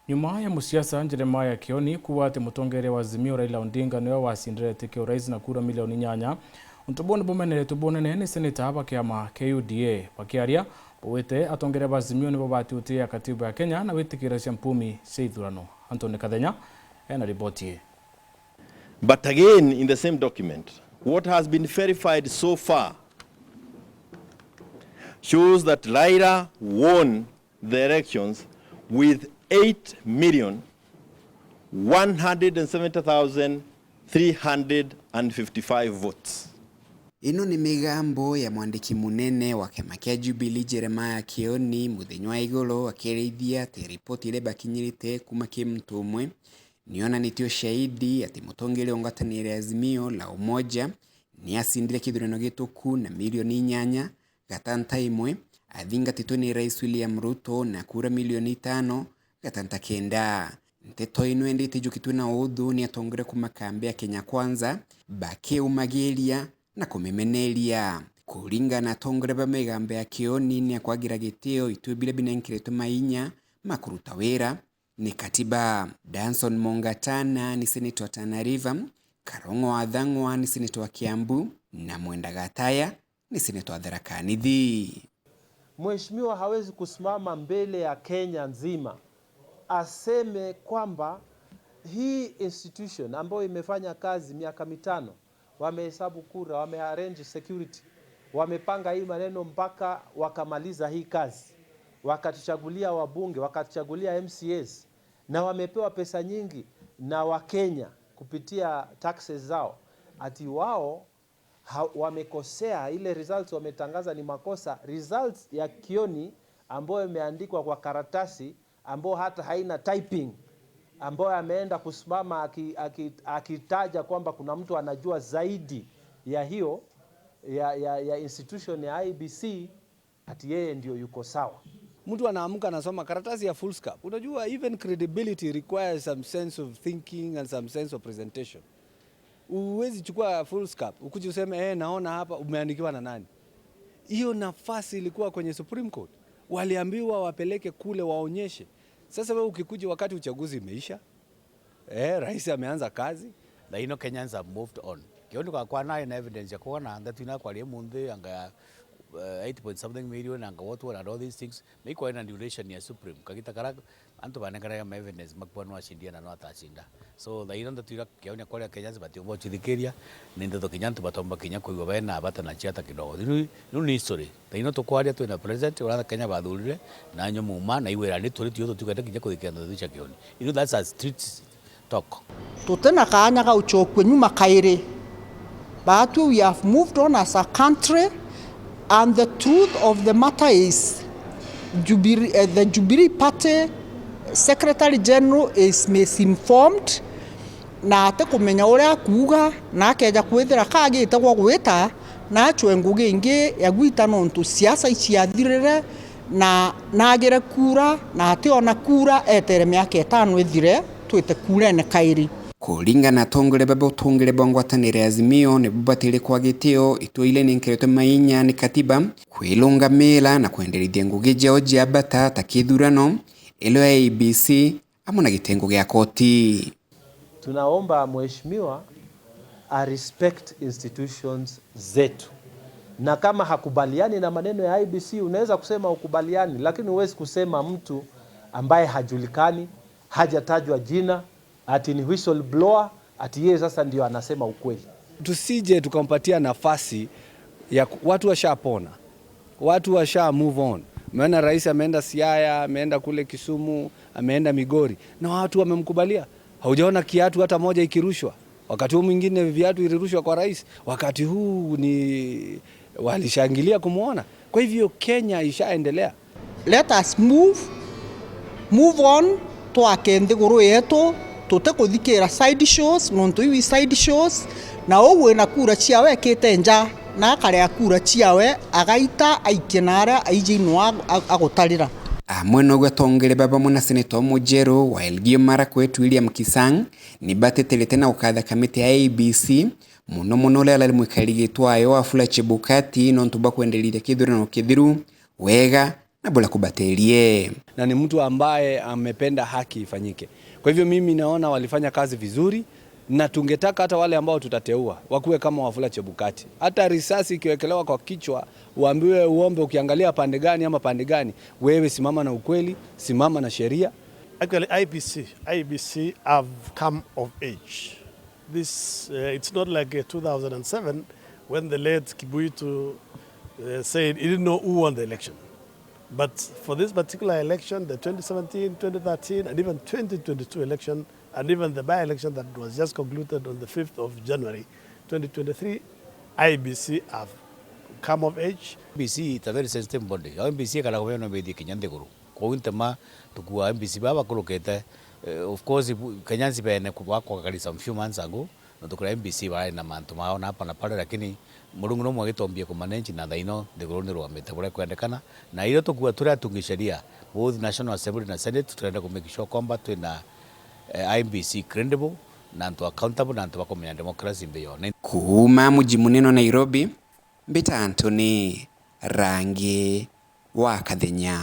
Nyuma ya musiasa Jeremiah Kioni kuwa ati mutongoria wa Azimio Raila Odinga niwe wasindire tiki urais na kura milioni 8. Untu buu nibumeneretwe bunene ni seneta ba kiama kia UDA bakiaria bawite atongoria ba Azimio nibo batiutia katiba ya Kenya na witikira cia mpumi cia ithurano. Anthony Kathenya ena riboti. But again, in the same document, what has been verified so far shows that Raila won the elections with 8,170,355 votes. Ino ni migambo ya mwandiki munene wa kiama kia Jubilee Jeremiah Kioni muthenya wa iguru akirithia ati ripoti iria bakinyirite kuma ki muntu umwe nionanitie ushahidi ati mutongoria wa ngwataniro ya Azimio la Umoja ni acindire kithurano gituku na milioni 8.1 athingatitwe ni Rais William Ruto na kura milioni 5.9. Nteto ino indi itijukitwe na uthu ni atongoria kuma kambi ya Kenya Kwanza bakiumagiria na kumemeneria. Kuringana atongoria ba migambo ya Kioni ni akwagira gitio itui biria binenkeretwe mainya makuruta wira ni katiba. Danson Mongatana ni seneta wa Tana River, Karong'o wa Thang'wa ni seneta wa Kiambu na Mwenda Gataya ni seneta wa Tharaka Nithi. Mheshimiwa hawezi kusimama mbele ya Kenya nzima aseme kwamba hii institution ambayo imefanya kazi miaka 5, wamehesabu kura, wamearrange security, wamepanga hii maneno mpaka wakamaliza hii kazi, wakatuchagulia wabunge, wakatuchagulia MCAs, na wamepewa pesa nyingi na Wakenya kupitia taxes zao, ati wao wamekosea, ile results wametangaza ni makosa. Results ya Kioni ambayo imeandikwa kwa karatasi ambayo hata haina typing, ambayo ameenda kusimama akitaja kwamba kuna mtu anajua zaidi ya hiyo ya institution ya IEBC, ati yeye ndio yuko sawa. Mtu anaamka anasoma karatasi ya foolscap. Unajua, even credibility requires some sense of thinking and some sense of presentation. Huwezi chukua foolscap ukuje useme naona hapa umeandikiwa na nani. Hiyo nafasi ilikuwa kwenye Supreme Court. Waliambiwa wapeleke kule waonyeshe. Sasa wewe ukikuja wakati uchaguzi imeisha, rais ameanza kazi. Lakini Kenyans have moved on. Kioni kwa kwa nayo na evidence ya kuona that ina kwa munthi anga 8 point something million anga what and all these things miko ina duration ya Supreme kagita kara antu banengera ma evidence makwa no ashindia na no atashinda. So the ino that kioni kwa Kenyans bati obo chithikiria ni ndo Kenya antu batomba Kenya kuigwa bena bata na chiata kidogo. Inu ni history. The ino tukwaria twina president ura Kenya bathurire na nyumuma na iwera ni turi tio tukenda kinya kuthikia ndo cha Kioni. Inu that's a street talk. Tutena kaanya ga uchokwe nyuma kairi. But we have moved on as a country, and the truth of the matter is the Jubilee Party Secretary General is misinformed na ate kumenya uria kuga na akeja kwithira kagite gwa gwita na achwe ngugi ingi ya gwita nontu siasa iciathirire na nagire kura na ate ona kura etere miaka 5 ithire twite kura ene kairi. Kuringana atongoria ba utongoria bwa ngwataniro ya Azimio ni bubatire kwa gitio itua ile nenkeretwe mainya ni katiba kwilungamira na kwenderithia ngugi jao jia bata ta kithurano ilo ya IEBC amo na gitengo gia koti. Tunaomba mheshimiwa a respect institutions zetu, na kama hakubaliani na maneno ya IEBC unaweza kusema ukubaliani, lakini huwezi kusema mtu ambaye hajulikani, hajatajwa jina, ati ni whistleblower, ati yeye sasa ndio anasema ukweli. Tusije tukampatia nafasi ya watu washapona, watu washa move on. Umeona rais ameenda Siaya, ameenda kule Kisumu, ameenda Migori na watu wamemkubalia. Haujaona kiatu hata moja ikirushwa. Wakati huu mwingine viatu ilirushwa kwa rais, wakati huu ni walishangilia kumuona. Kwa hivyo Kenya ishaendelea. Let us move on twake nthiguru yetu tute kuthikira side shows nontu iwi side shows na uguo na kura ciawe ekite nja na akaria kura ciawe agaita aikie na aria aije ino agutarira. Amwe noguo atongoria ba bamwe na seneta Mujeru wa Elgeyo Marakwet William Kisang ni bateterete na gukatha kamiti ya IEBC muno muno uria arari mwikari gitwayo Wafula Chebukati nontu bwa kwenderithia kithurano kithiru wega na bula kubatelie. Na ni mtu ambaye amependa haki ifanyike. Kwa hivyo mimi naona walifanya kazi vizuri, na tungetaka hata wale ambao tutateua wakuwe kama Wafula Chebukati. Hata risasi ikiwekelewa kwa kichwa uambiwe uombe, ukiangalia pande gani ama pande gani, wewe simama na ukweli, simama na sheria. Actually, IEBC have come of age. This it's not like 2007 when the late Kivuitu said he didn't know who won the election. But for this particular election, the 2017, 2013, and even 2022 election, and even the by-election that was just concluded on the 5th of January 2023, IEBC have come of age. IEBC is a very sensitive body. IEBC kala ko no bedi Kenya ndiguru. Ko intema tukua IEBC baba kulukete. Of course Kenya bene kwa kali some few months ago na tukura IEBC bale na mantu mao na hapa na pale, lakini murungu no mwagitombie ku manage na thaino ndiguru ni rwamite buria kwendekana na iyo tukua turia tungisheria both National Assembly na Senate turenda ku make sure kwamba twina IEBC credible na ntu accountable na ntu bakumenya democracy mbeyo. Kuuma muji munene wa Nairobi, Mbita Anthony Rangi wa Kathenya.